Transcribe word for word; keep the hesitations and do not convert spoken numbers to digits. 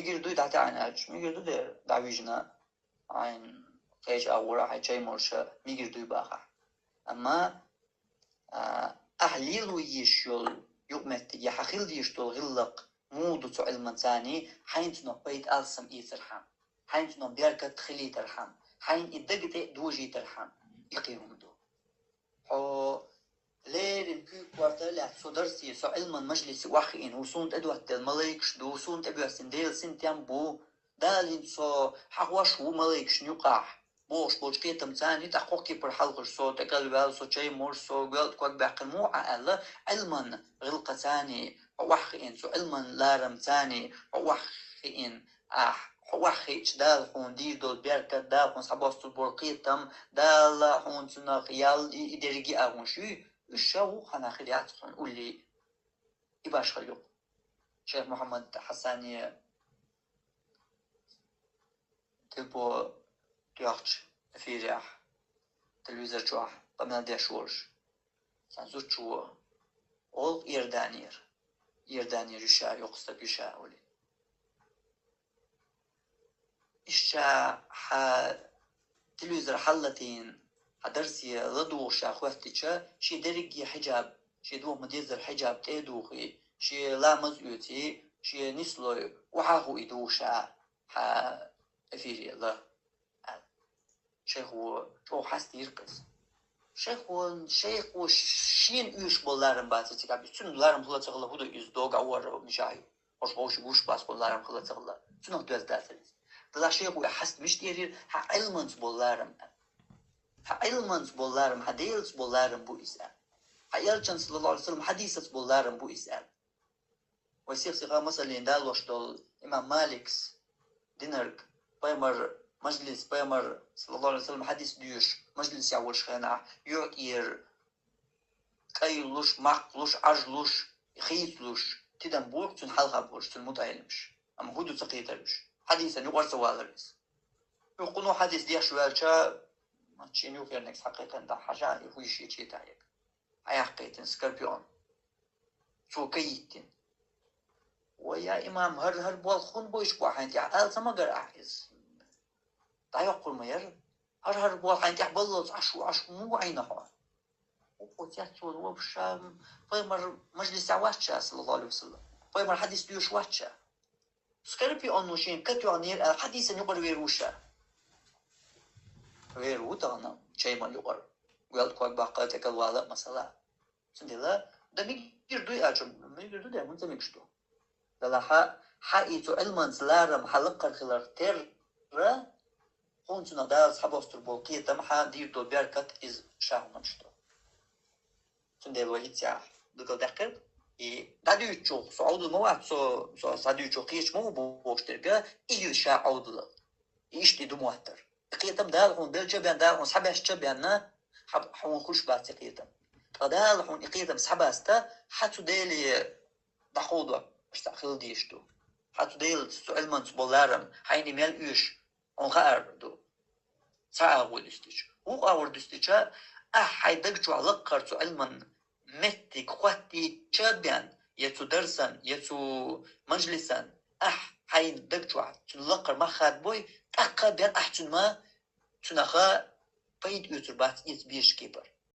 мегар дуй дӀатаӀийнача, мегар ду дера дӀавижна, хьайна кхеча агӀора, хьай чай морша мегар дуй бахахь. Амма, а, ахь лело езаш йолу юкъаметтиг, я хьан хила дезаш долу гӀиллакх муха ду цу Ӏилманца, хьайна цунах пайда алсам эцархьама, хьайна цунах беркат хилийтархьама, хьайна и дага тӀе а дожийтархьама, и кхин хӀума ду. Хьо леррина куьйга кортара лаьцна со дарсе, со Ӏилман мажлисе охьахиъна, ву суна тӀедоттаделла малайкаш ду, ву суна тӀебоьссина Делан синтем бу, Дала хӀинца со хьахош ву малайкашна юкъахь, бохуш болчу кхетамца, тӀаккха кхо кепара хьалхаш со тӀекӀалваьлла, со чай морш, со гоьлда ког баьккхина муха Ӏа аьлла, Ӏилман гӀиллакхаца хьо охьахиъна, цу Ӏилман ларамца хьо охьахиъна, ахь хьо охьахиъча, Дала хьуна дийр долу беркат, Дала хьуна схьабостур болу кхетам, Дала хьуна цунах ял и, и дерриге а хӀумаш юй, уьш ша вукху хьанна хир яц хьуна уллий. И башхалла юкъа. Шайх Мухьаммад Хьасане тилпо тоьхча эфирехь, телевизор чохь къамел деш волуш, цхьана зудчо гӀуллакх Иорданера, Иорданера ю ша, йоккха стаг ю ша олий. Иштта хьан телевизор хьаллатийна, хьан дарсе ладугӀуш ша хоьттича, шен дерриге хьиджаб, шен дохо ма-деззара хьиджаб тӀе а духий, шен ламаз а оьций, шен нислой охьа а хуий духу ша хьан эфире ла. Шайхо чӀогӀа хьастийра-кх иза. Шайхо, шайхо шена оьшуш болу ларам бацара цигахь, цуьнан ларам хила ца хилла хӀун ду иза, догахь вара мичахь ю? Хьуш вовший гуш бац кхунна ларам хила ца хилла. Цунах доьзна дацара иза. Делахь шайхо и хьаста мича тӀерира, хьан Ӏилманца болу ларам аьлла. Хьан Ӏилманца болу ларам, хьан Делаца болу ларам бу иза аьлла. Хьан Элчан, саллаллаху Ӏалайхи ва саллам, хьадисаца болу ларам бу иза аьлла. Вай сих-сиха масаллина далош долу имам Маликс динарг, пайхамар мажлис, пайхамар, саллаллаху Ӏалайхи ва саллам, хьадис доьшуш мажлисехь волчу хенахь, юьхь тӀера кӀайлуш, макхлуш, Ӏажлуш, хийцалуш, тидам боху цуьнан хьалха болуш, цуьнан мутаӀеллимаш. Амма хӀун ду ца кхетара уьш? Хьадисана юкъара ца валара иза. Уьш кхунах хьадис деш ваьлча, шена юххерниг схьакхайкхина, дӀахьажа, и хӀуьйш ече тайег. Хьан яхкхийтина Скорпион. Цо кайиттина. Вай, я имам, хӀара, хӀара болх хӀунда бойчу боху хьайна тӀехь, ала ца магара ахь иза? ДӀайоккхур ма яра. ХӀара, хӀара болх хьайна тӀехь баллалц Ӏаш ву, Ӏаш ву, муха Ӏийна хьо? Оцец цо вовшах пайхамар мажлисехь вац ша, саллаллаху Ӏалайхи ва саллам. Пайхамар хьадис доьшуш вац ша. Скорпион ву шена катоьхнера аьлла, хьадисана юкъара вер ву ша. Вер ву тахана чай ма юкъара. Гоьлда ког баккха тӀекӀалвала а масала. Цундела, дан мегар дуй аьлча, мегар ду дера, хӀунда ца мегаш ду? Делахь хьан и цу Ӏилманца ларам хьан лакхара хиларх терра, хьуна цунах Дала схьабостур болу кхетам, хьан дийр долу беркат иза ша хӀуманаш ду. Цундела вай хӀинца билгалдаьккхира, и дӀадуьйцучух со Ӏовдал ма вац, со, со схьадуьйцучух кхечу ма ву бохуш дерг, и ю ша Ӏовдал. И иштта и ду моттар. И кхетам Дала хьуна белча а бен, Дала хьуна схьабаьшча а бен, хьан, хьуна хуьлуш бац и кхетам. Ткъа Дала хьуна и кхетам схьабаста, хьан цу Деле дӀакховдош цхьаъ хила дезаш ду. Хьан цу Делаца, цу Ӏилманца болу ларам, хьайна и мел оьшу, хьуна хаар ду. Цхьа агӀор дуьстича. Вукху агӀор дуьстича, ахь хьайн даг чохь лаккхара цу Ӏилман меттиг хӀоттийча а бен, я цу дарсан, я цу мажлисан, ахь хьайн даг чохь цуьнан лаккхара мах хадабой, тӀаккха а бен ахь цуьнан ма, цуьнах пайда оьцур бац иза безачу кепара.